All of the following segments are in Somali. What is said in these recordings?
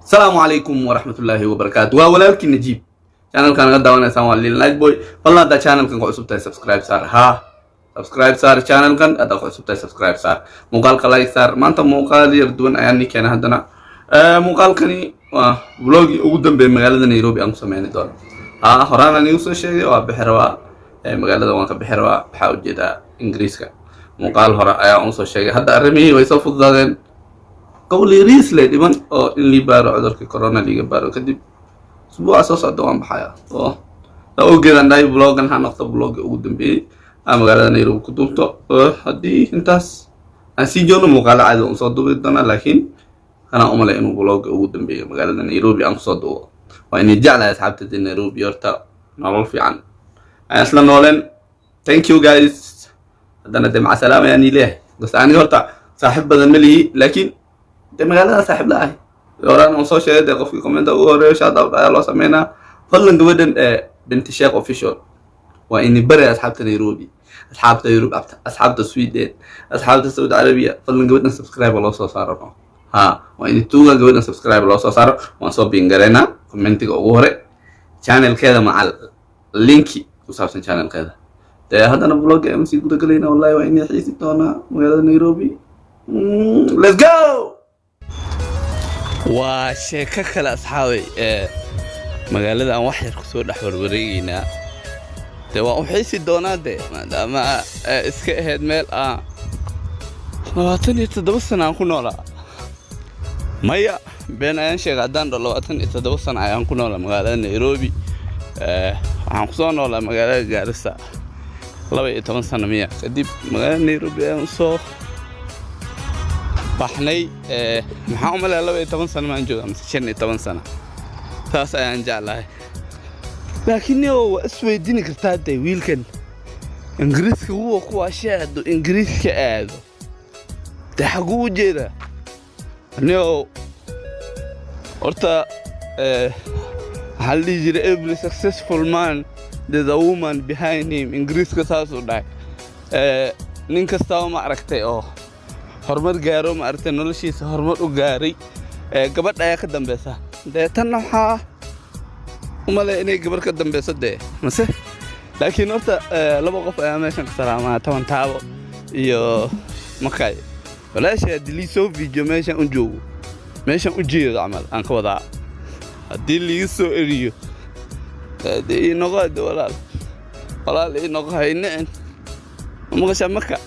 Asalaamu calaykum waraxmatullaahi wabarakaatu. Waa walaalkii Najiib. Channelkan naga daawanaysaan waa Lil Night Boy. Fadlan, haddaa channelkan ku cusub tahay, subscribe saar. Ha, subscribe saar channelkan. Haddaa ku cusub tahay, subscribe saar, muuqaalka like saar. Maanta muuqaal yar duwan ayaan ni keenay haddana. Muuqaalkani waa vlogii ugu dambeeyay magaalada Nairobi aan ku sameyni doono. Ha, horaan aan igu soo sheegay, waa bixi rabaa. Magaalada waan ka bixi rabaa, waxaa ujeedaa Ingiriiska. Muuqaal hore ayaa un soo sheegay. Hadda arrimihii way soo fududaadeen, qowli riisle dhiman oo in lii baaro cudurka corona, liiga baaro kadib usbuuca soo socda waan baxaya. Oo saa ogeedaan dhahay, vlogan ha noqdo vlogga ugu dambeeyey aan magaalada Nairobi ku duubto. Oo haddii intaas aan sii joogno, muuqaalo caadi un soo duubi doonaa, laakiin kanaa umalay inuu vlogga ugu dambeeyo magaalada Nairobi aan kusoo duubo. Waa inay jeclahay asxaabta Nairobi. Horta nolol fiican ayaan isla nooleen. Thank you guys. Haddana dee maca salaam ayaan ii leeyahay. Bas aniga horta saaxiib badan ma lihi, laakiin dee magaalada saaxiib la ahay. Horaan aan soo sheegay, dee qofkii commenta ugu horeeyo shout out ayaa loo sameynaa. Fadlan, gabadhan ee Binti Sheekh Official waa ini baray. Asxaabta Nairobi, asxaabta Yurub, asxaabta Sweden, asxaabta Saudi Arabia, fadlan gabadhan subscribe loo soo saaro. Ha, waa ini tuuga gabadhan subscribe loo soo saaro. Waan soo pin gareynaa commentiga ugu hore channelkeeda, macal linki ku saabsan channelkeeda. Dee haddana vlogga ayaan sii guda galayna. Wallahi waa inay xiisi doonaa magaalada Nairobi. Let's go. Waa sheeko kale, asxaabay. Ee magaalada aan wax yar kusoo dhex warwareegeynaa. Dee waan u xiisi doonaa, dee maadaama iska ahayd meel aan 27 sano aan ku noolaa. Maya, been ayaan sheegay haddaan dho 27 sano ayaan ku noolaa magaalada Nairobi. Waxaan kusoo noolaa magaalada Gaarisa 12 sano miya. Kadib magaalada Nairobi ayaan usoo baxnay. Maxaan u maleeyaa, 12 sano maan joogaa mise 15 sano, saas ayaan jeclahay. Laakiin niyow, waa isweydiini kartaa dee, wiilkan Ingiriiska wuwa kuwaa hadduu Ingiriiska aado, dee xaguu u jeedaa? Niyow, horta waxaa la dhihi jiray, "Every successful man, there's a woman behind him." Ingiriiska saasuu dhahay. Nin kastaba, ma aragtay, oo horumar gaaro, ma aragtay, noloshiisa horumar u gaaray, gabadh ayaa ka dambeysa. Dee tanna waxaa umale inay gabar ka dambeyso dee mase. Laakiin horta laba qof ayaa meeshan ka salaamaa, Toban Taabo iyo Makay walaasha. Haddii lii soo fiijiyo meeshan u joogo, meeshan u jeedo camal aan ka wadaa, haddii liiga soo eriyo, dee ii noqo de walaal, walaal ii noqo, haynicin. Ma maqashaa marka?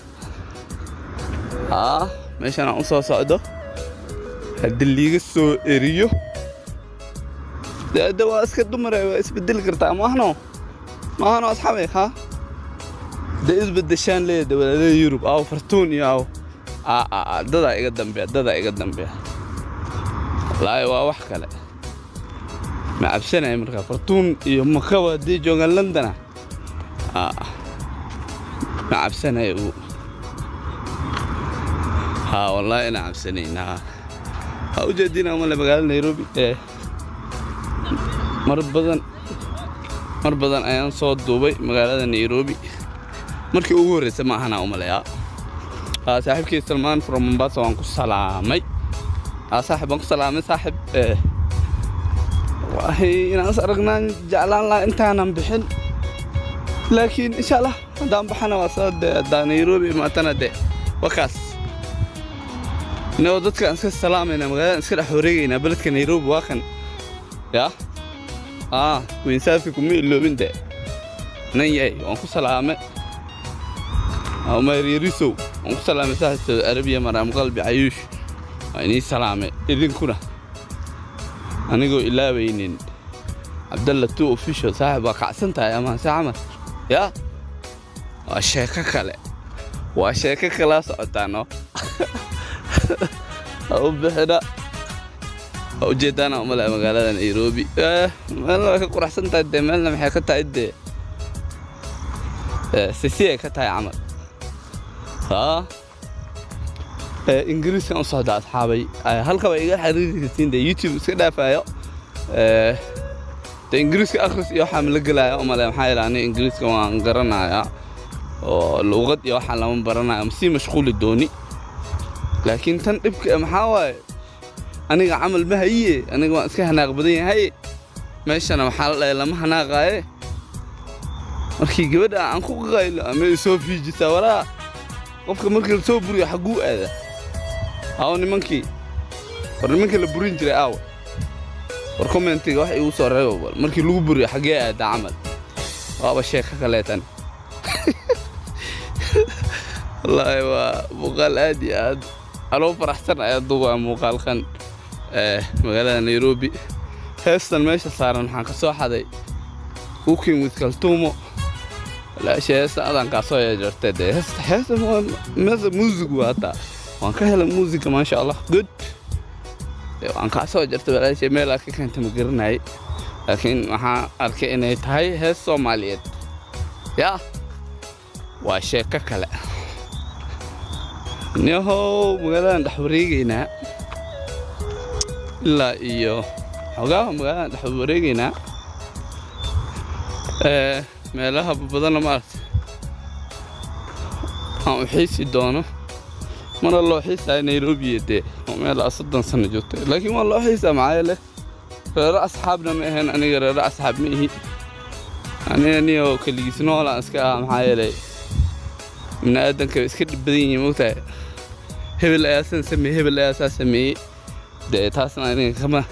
Haa, meeshan aan u soo socdo haddii liiga soo eriyo, de waa iska dumare, waa isbedeli kartaa. Maahno, maahno, asxaabay? Ha, dee isbedeshaan leeya de walaadada Yurub. Aw, Fartuun iyo aw, aa dadaa iga dambeeya, dadaa iga dambeeya. Wallaahi waa wax kale, ma cabsanaya markaa. Fartuun iyo Makaba haddii joogaan Londona, ma cabsanaya uu. Ha, wallaahi inaan cabsanayn. Ha ha, ujeedina male magaalada Nairobi. Ee mar badan, mar badan ayaan soo duubay magaalada Nairobi. Markii ugu horreysay ma ahana umaleyaa. Saaxiibkii Salmaan from Mombasa waan ku salaamay. Saaxib, waan ku salaamay saaxib. Wallaahi inaan is aragnaan jeclaan lahaa intaanan bixin, laakiin insha Allah haddaan baxana waa soo de, haddaan Nairobi imaatana de wakaas. Inagoo dadkaan iska salaamayna, magaladan iska dhex wareegaynaa. Beledka Nairobi waa kan. Ya, Queen Saafi kuma iloobin de nan yahay. Waan ku salaamay Umar Yarisow, waan ku salaamay saaxib. Saudi Arabiya, Maraam Qalbi Cayuush, waa inii salaamay idinkuna, anigoo ilaabaynin Cabdalla Two Official. Saaxib, waa kacsan tahay ama se camal? Ya, waa sheeko kale, waa sheeko kala socotaano. Ha u bixina. Waa ujeedaana umale magaalada Nairobi. Meelna way ka quraxsan tahay dee, meelna maxay ka tahay dee, sisi ay ka tahay camal. Haa, Ingiriiskan u socda, asxaabay. Halka waa iga xiriiri kartiin dee, YouTube iska dhaafayo. Dee Ingiriiska akhris iyo waxaa la gelaya umale. Maxaa yeele, aniga Ingiriiska waan garanayaa oo luuqad iyo waxaan lama baranayo, ma sii mashquuli dooni. Laakiin tan dhibka maxaa waaye? Aniga camal ma hayiye, aniga waan iska hanaaq badan yahay. Meeshana waxaa la dhahay lama hanaaqaaye. Markii gabadha aan ku qaylo ama i soo fiijisaa, walaa qofka markii la soo buriyo xagguu aada? Aawo nimankii? War nimankii la burin jiray aawa? War commentiga wax igu soo reebo bal, markii lagu buriyo xaggee aada camal? Waaba sheeko kaleetan. Wallaahi waa muuqaal aad iyo aad anoo faraxsan ayaa duubaa muuqaalkan magaalada Nairobi. Heestan meesha saaran waxaan ka soo xaday Cooking with Kaltumo. Walaasha, heesta adaan kaa soo yeejartay dee. Heesta meesa music waa hataa waan ka helay muusiga, maasha Allah, good. Waan kaa soo jartay walaasha, meel aad ka keentay ma garanayay, laakiin waxaan arkay inay tahay hees Soomaaliyeed. Yaa waa sheeko kale. Niyahow, magaaladan dhex wareegeynaa ilaa iyo xoogaa, magaaladan dhex wareegeynaa. Meelaha badanna maaragtay aan u xiisi doono. Mana loo xiisaayo Nairobi dee, oo meel aad 30 sano joogtay, laakiin waa loo xiisaa. Maxaa yeele reero asxaabna ma ahayn aniga, reero asxaab ma ihi aniga, niyo keligiis noolaan iska ah. Maxaa yeelay bini aadanka way iska dhib badan yihiin, mogtahay? Hebel ayaa san sameeyey, hebel ayaa saa sameeyey. Dee taasna aniga kama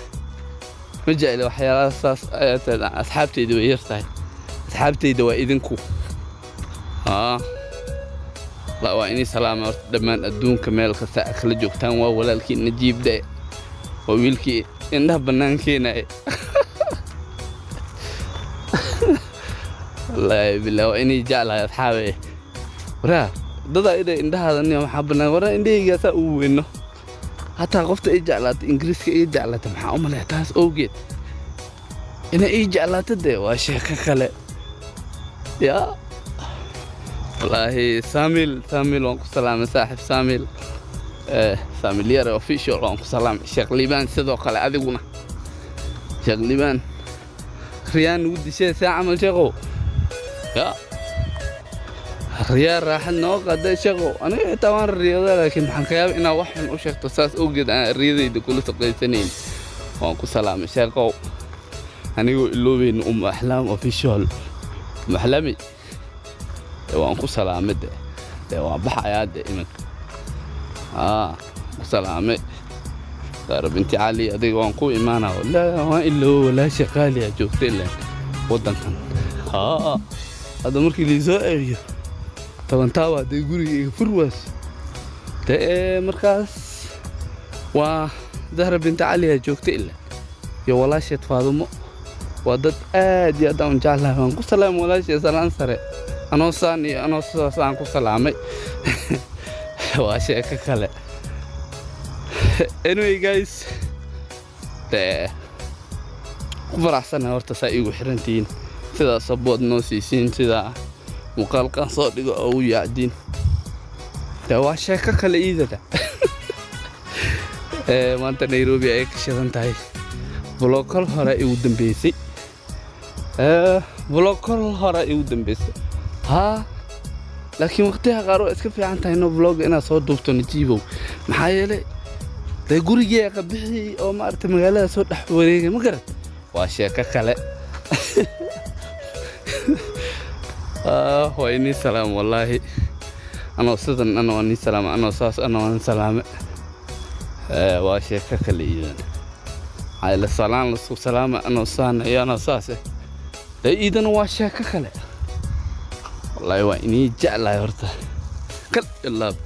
ma jecli waxyaalaha saas ayaa tahay. Asxaabtayda way yar tahay, asxaabtayda waa idinku. Haa, la waa inii salaama horta dhammaan adduunka meel kasta aad kala joogtaan. Waa walaalkii Najiib dhe, waa wiilkii indhaha bannaankeenaye. Wallaahi bilaa waa inay jeclahay asxaabe. Waraa dadaa ida indhahaada niyo maxaa bannaan? Waraa indhahayga saa ugu weyno, hataa qofta ii jeclaata Ingiriiska ii jeclaata, maxaa u maleeya taas awgeed inay ii jeclaato? Dee waa sheeko kale. Yaa wallaahi Saamil, Saamil waan ku salaamay saaxib Saamil, Saamil Yare Official waan ku salaamay. Sheekh Liibaan sidoo kale, adiguna Sheekh Liibaan riyaan nugu dishee saa camal. Sheekhow, yaa riyaa raaxad noo qaday sheekhow. Aniga xitaa waan riyooda, laakiin maxaan ka yaabay inaad wax xun u sheegto, saas awgeed aan riyadayda kula shaqaysanayn. Waan ku salaamay sheekhow. Anigoo iloobeyn Axlaam Official, Axlaami waan ku salaamay. De dee waan baxayaa de iminka. Aa ku salaamay Saara binti Cali, adiga waan ku imaanaa. Wallaahi waan iloobo, walaasha qaaliya joogta ileen waddankan. Haa, hadda markii liisoo celiyo tabantaaba dee guriga iga furwaas dee. Markaas waa Zahra binti Cali aa joogta ileen iyo walaasheed Faadumo. Waa dad aad iyo aad aan u jeclahay. Waan ku salaamay walaasheed, salaan sare, anoo saan iyo anoo sidaas aan ku salaamay. Waa sheeko kale. Anyway guys, dee ku faraxsanahay horta saa iigu xirantihiin, sidaa support noo siisiin, sidaa muuqaalkan soo dhigo oo u yaacdiin. Dee waa sheeko kale iidada. Maanta Nairobi ay ka shidan tahay. Vlog hore igu dambeysay, vlog hore igu dambeysay. Haa, laakiin waqtiyaha qaar waa iska fiican tahay no vlog inaad soo duubto Najiibow. Maxaa yeelay dee gurigee ka bixi oo maaragtay magaalada soo dhex wareegay, ma garat? Waa sheeko kale. Waa inii salaam wallaahi. Anoo sidan anoo nii salaam, anoo saas anoo aan salaame. Waa sheeko kale iidan. Maxaa yeelay salaan lasku salaama anoo saan iyo anoo saas eh, dee iidana waa sheeko kale. Wallaahi waa inii jeclahay horta kal iyo laab,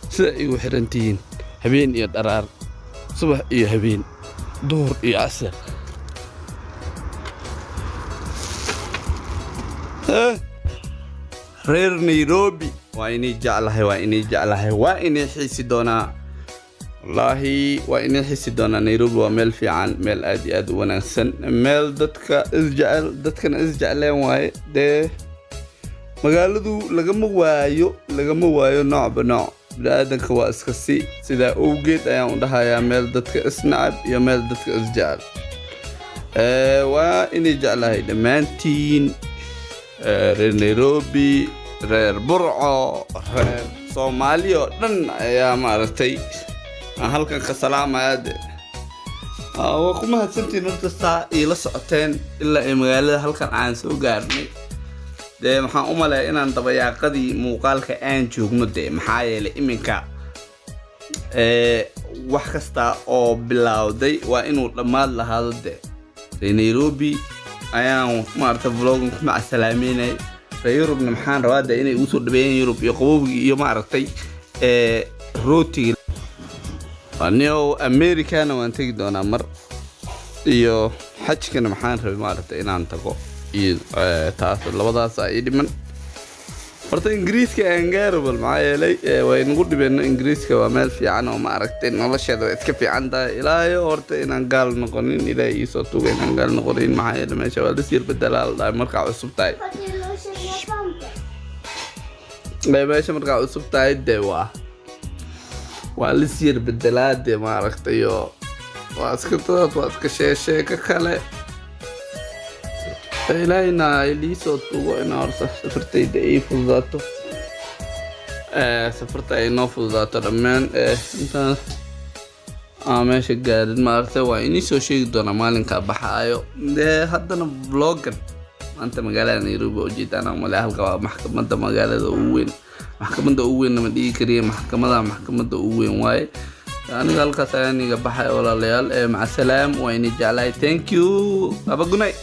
sida igu xiran tihiin habeen iyo dharaar, subax iyo habeen, duhur iyo casir. Reer Nairobi waa inay jeclahay, waa inay jeclahay, waa inay xiisi doonaa. Wallaahi waa inay xiisi doonaa. Nairobi waa meel fiican, meel aad iyo aad u wanaagsan, meel dadka isjecel, dadkana isjecleen waaye. Dee magaaladu lagama waayo, lagama waayo noocba nooc. Bini'aadanka waa iska si, sidaa owgeed ayaan u dhahayaa meel dadka isnacab iyo meel dadka isjecel. Waa inay jeclahay dhammaantiin. Reer Nairobi, reer Burco, reer Soomaali oo dhan ayaa maaragtay aan halkan ka salaamaya de. Waa ku mahadsantiin horta saa iila socoteen ilaa ay magaalada halkan aan soo gaarnay. Dee maxaan u maleeya inaan dabayaaqadii muuqaalka aan joogno, dee maxaa yeelay iminka wax kasta oo bilowday waa inuu dhammaad lahaado. Dee Nairobi ayaan maaragta vlogan ku macasalaameynay. Ree Yurubna maxaan rabaa dee inay igu soo dhabeeyeen Yurub iyo qabowgii iyo maaragtay rootigii. Anio Americana waan tegi doonaa mar, iyo xajkana maxaan rabay maaragtay inaan tago, iyo taas labadaas ii dhiman. Horta Ingiriiska aan gaaro bal, maxaa yeelay way nagu dhibeen. Ingiriiska waa meel fiican oo maaragtay nolosheeda way iska fiican tahay. Ilaayo horta inaan gaal noqonin, Ilaahay iisoo tuga inaan gaal noqonin, maxaa yeelay meesha waa lasii bedelaa la dhahay markaa cusub tahay. Meesha markaa cusub tahay dee waa lis yar bedelaa dee maaragtay, oo waa iska dadaad, waa iska sheesheeko kale. Ilaahayna liisoo tugo ina horta safartayda ay fududaato, safarta ay noo fududaato dhammaan. Intaan aan meesha gaarin maaragtay waa inii soo sheegi doonaa maalinka baxaayo. Dee haddana vlogan maanta magaalada Nairobi waa ujeedaan male. Halka waa maxkamadda magaalada ugu weyn, maxkamadda ugu weyn nama dhigi kariya, maxkamada maxkamadda ugu weyn waaye. Aniga halkaas ayaan iga baxay, walaalayaal. Macasalaam, waa ini jeclahay. Thank you, have a good night.